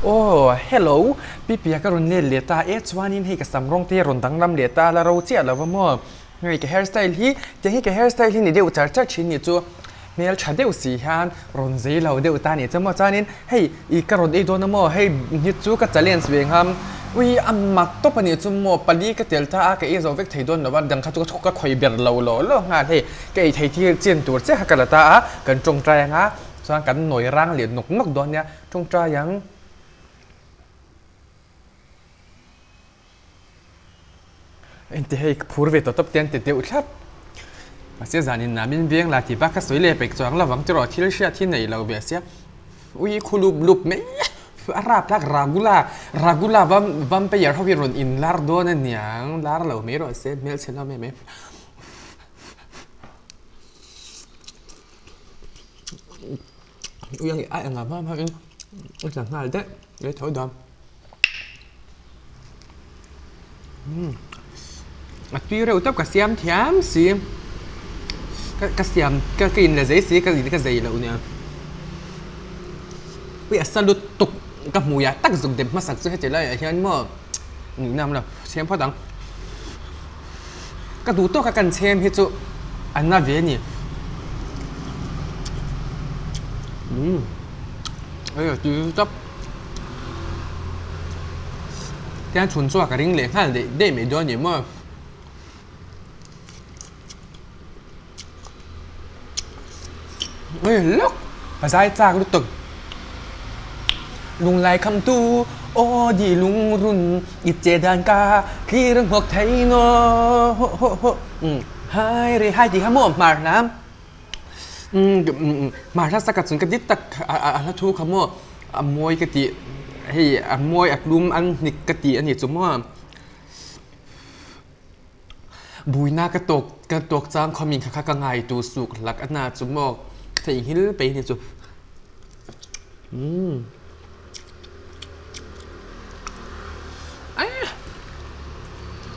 Aw hello Pipia ka rawn let leh ta e chuanin hei ka sam rawng te rawn danglam leh ta la ro chiah lo va maw hei ka hair style hi tiang hi ka hair style hi ni deuh char char thin nih chu hmel tha deuh si hian rawn zei lo deuh ta nih chu maw chuanin hei ih ka rawn ei dawn a maw hei hi chu ka challenge ve ngham ui a mak tawp a nih chu maw pali ka tel ta a ka ei zo vek thei dawn lo va dang kha chu ka khawi ber lo law law nghal hei ka ei thei thil chin tur chiah kha ka la ta a kan tawngtai anga chuan kan nawi rang leh nawk nawk dawn nia tawngtai ang. Engti hei ka phur ve tawh tawp te an ti deuh thlap. Mahse zanin ah min veng la tih bak ka sawi leh pek chuang lovang tiraw thil hriat hi nei lo ve sia. Ui khu lup lup mai a rap tlak Ragula Ragula vam vampire ho hi rawn in lar dawn a niang lar lo mai rawh se hmelchhe hlawm em em. Ui a engah hma hma in a tla nghal daih lei tho dam. A tui reuh tawp ka siam thiam si ka ka siam ka ka in la zei si ka in ka zei loh nia ui a sa lut tuk ka hmui ah tak zuk dep hmasak chu heti laiah hian maw nihna awm lo chhem phawt ang ka duh tawk a kan chhem hi chu a na ve a ni umm hei a tui tawp. Tiang chhun chu a ka ring leh nghal daih daih mai dawn a ni maw. Ui lawk a zai chak lutuk. Lunglai kham tu aw di lungrun i che dan ka thlir nghawk thei naw ho ho ho hai ri hai tih kha maw hmar hlam. Hmar hla saka chung ka dik tak a hla thu kha maw a mawi ka tih hei a mawi a tlum an hnik ka tih a ni chu maw buina ka tawk ka tawk chang khaw min kha kha ka ngai tu suk hlak a na chu maw theihnghilh pei a ni chu umm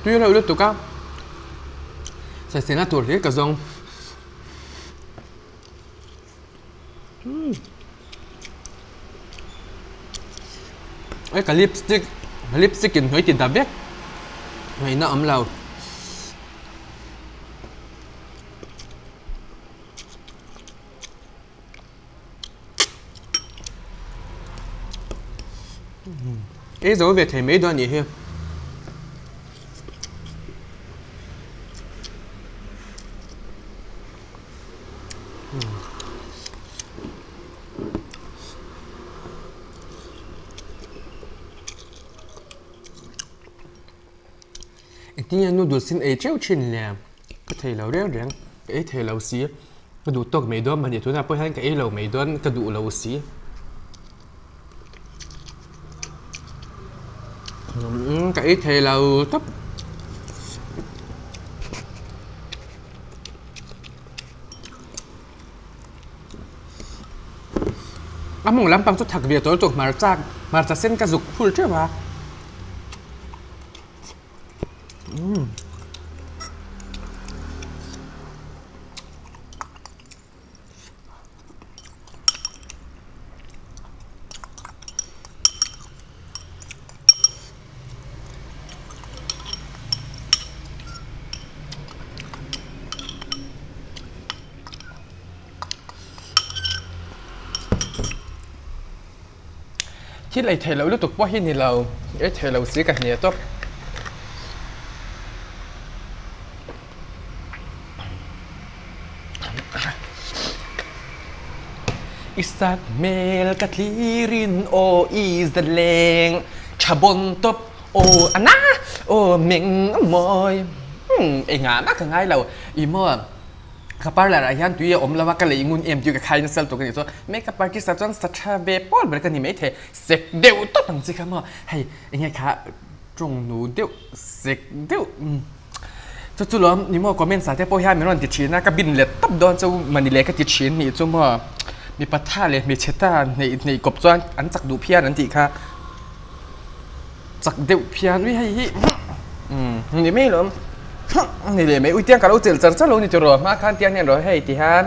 tui reuh lutuk a sawisena tur hlir ka zawng. Hei ka lipstick lipstick in hnawih ti ta vek ngaihna awm lo. Ei zo ve thei mai dawn a nih hi. Engtin nge noodles in ei teuh thin le ka thei lo reng reng ka ei thei lo si ka duh tawk mai dawn mahni tunah pawh hian ka ei lo mai dawn ka duh lo si ka ei thei lo tawp. A mawng lampang chu thak ve tawh lutuk hmarcha hmarcha sen ka zuk phul teuh a. Umm. Thil ei theih loh lutuk pawh hi ni lo, ei theih loh si ka hne tawp. I sat hmel ka thlirin aw i zaleng tha bawn tawp aw a na aw meng a mawi umm engah mah ka ngai lo i maw ka parlour ah hian tui a awm lo a ka lei ngun em tih ka khai nasa lutuk a nih chuan makeup artist ah chuan sa tha ve pawl ber ka ni maithei sek deuh tawp ang chi kha maw hei enge kha tawng nu deuh sek deuh umm. Chu chu lawm ni maw comments ah te pawh hian min rawn ti thin a ka bin let tawp dawn chu mani leh ka ti thin nih chu maw mipa tha leh hmeichhe ta hneih hneih kawp chuan an chak duh phian an tih kha chak deuh phian ui hei hi umm ni mai lawm ni leh mai ui tiang ka lo chelh char char lo ni tiraw hma khan tiang hian rawh hei ti hian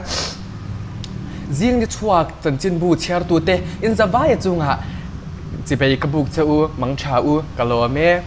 zing ni chhuak chanchinbu chhiartute inzavaia chungah. Chibei ka buk che u, mangtha u, ka lawm e.